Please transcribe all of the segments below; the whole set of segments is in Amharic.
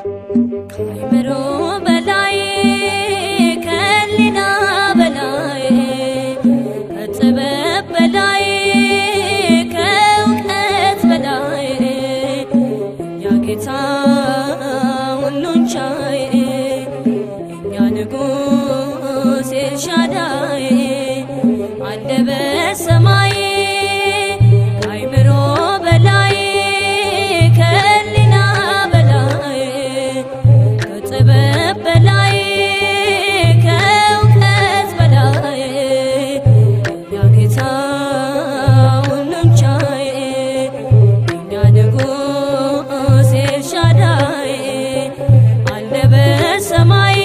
ከአእምሮ በላይ፣ ከህሊና በላይ፣ ከጥበብ በላይ፣ ከእውቀት በላይ፣ የእኛ ጌታ ሁሉን ቻይ፣ የእኛ ንጉሥ ኤልሻዳይ አለ በሰማይ። ከአእምሮ በላይ፣ ከህሊና በላይ፣ ከጥበብ በላይ፣ ከእውቀት በላይ፣ የእኛ ጌታ ሁሉን ቻይ፣ የእኛ ንጉሥ ኤልሻዳይ አለ በሰማይ።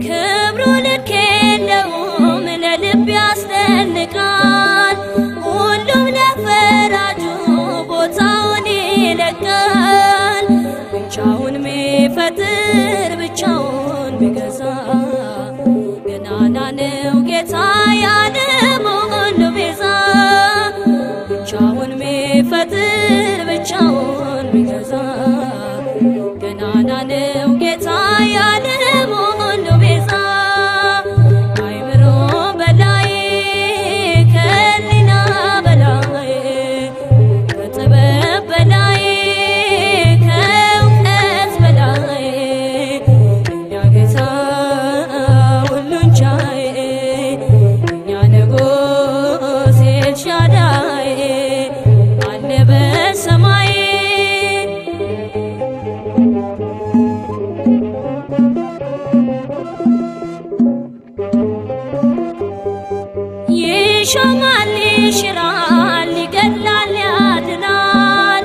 ክብሩ ልክ የለውም፣ ለልብ ያስደንቃል። ሁሉም ለፈራጁ ቦታውን ይለቃል። ብቻውን ሚፈጥር፣ ብቻውን ሚገዛ፣ ገናና ነው ጌታ የዓለሙ ሁሉ ቤዛ። ብቻውን ሚፈጥር፣ ብቻውን ሚገዛ፣ ገናና ነው ጌታ የዓለሙ ሁሉ ቤዛ። ከአእምሮ በላይ፣ ከህሊና በላይ፣ ከጥበብ በላይ፣ ከእውቀት በላይ፣ የእኛ ጌታ ሁሉን ቻይ፣ የእኛ ንጉሥ ኤልሻዳይ አለ በሰማይ። ይሾማል፣ ይሽራል፣ ይገድላል፣ ያድናል።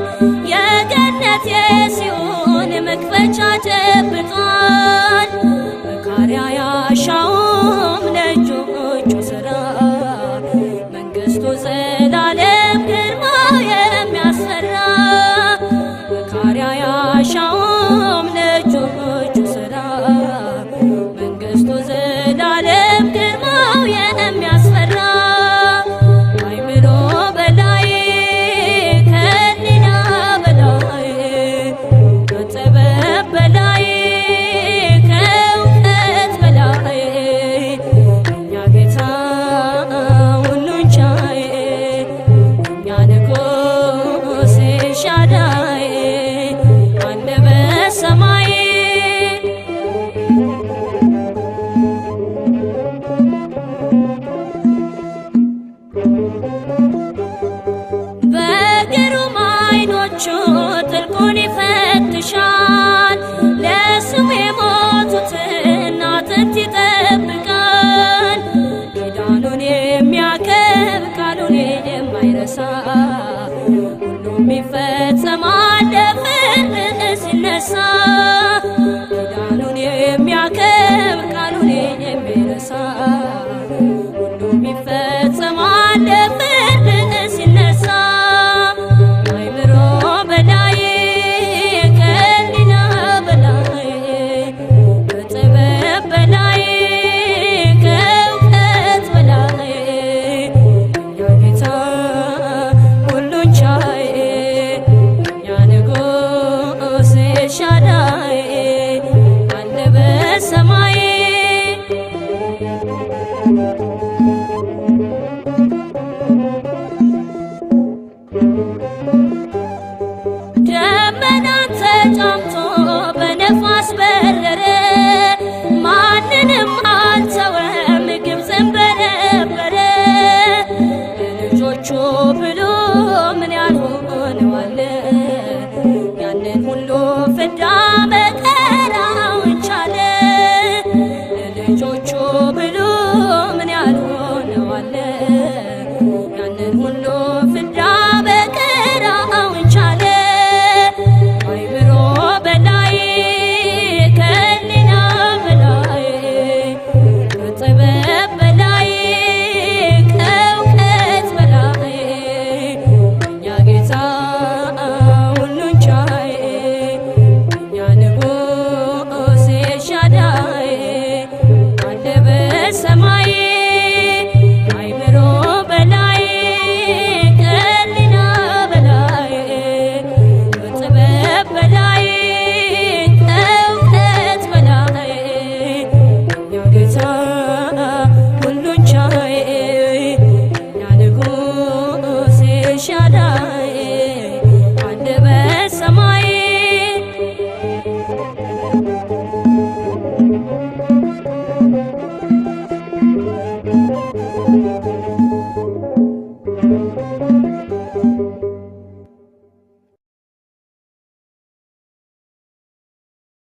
የገነት የሲኦል መክፈቻ ጨብጧል። መካሪያ ያሻውም ለእጆቹ ሥራ፣ መንግሥቱ ዘላለም፣ ግርማው የሚያስፈራ። መካሪያ ያሻውም ለእጆቹ ሥራ፣ መንግሥቱ ዘላለም፣ ግርማው የሚያስፈራ። ከአእምሮ በላይ፣ ከህሊና በላይ፣ ከጥበብ በላይ፣ ከእውቀት በላይ፣ የእኛ ጌታ ሁሉን ቻይ፣ የእኛ ንጉሥ ኤልሻዳይ አለ በሰማይ። በግሩም ዓይኖቹ ጥልቁን ይፈትሻል። ለስሙ የሞቱትን አጥንት ይጠብቃል። ኪዳኑን የሚያከብር፣ ቃሉን የማይረሳ፣ ሁሉም ይፈጸማል ለፍርድ ሲነሳ። ኪዳኑን የሚያከብር፣ ቃሉን የሚረሳ፣ ሁሉም ይፈጸማል ለፍርድ ሲነሳ። ከአእምሮ በላይ፣ ከህሊና በላይ፣ ከጥበብ በላይ፣ ከእውቀት በላይ፣ የእኛ ጌታ ሁሉን ቻይ፣ የእኛ ንጉሥ ኤልሻዳይ አለ በሰማይ። ደመናን ተጫምቶ በነፋስ በረረ፣ ማንንም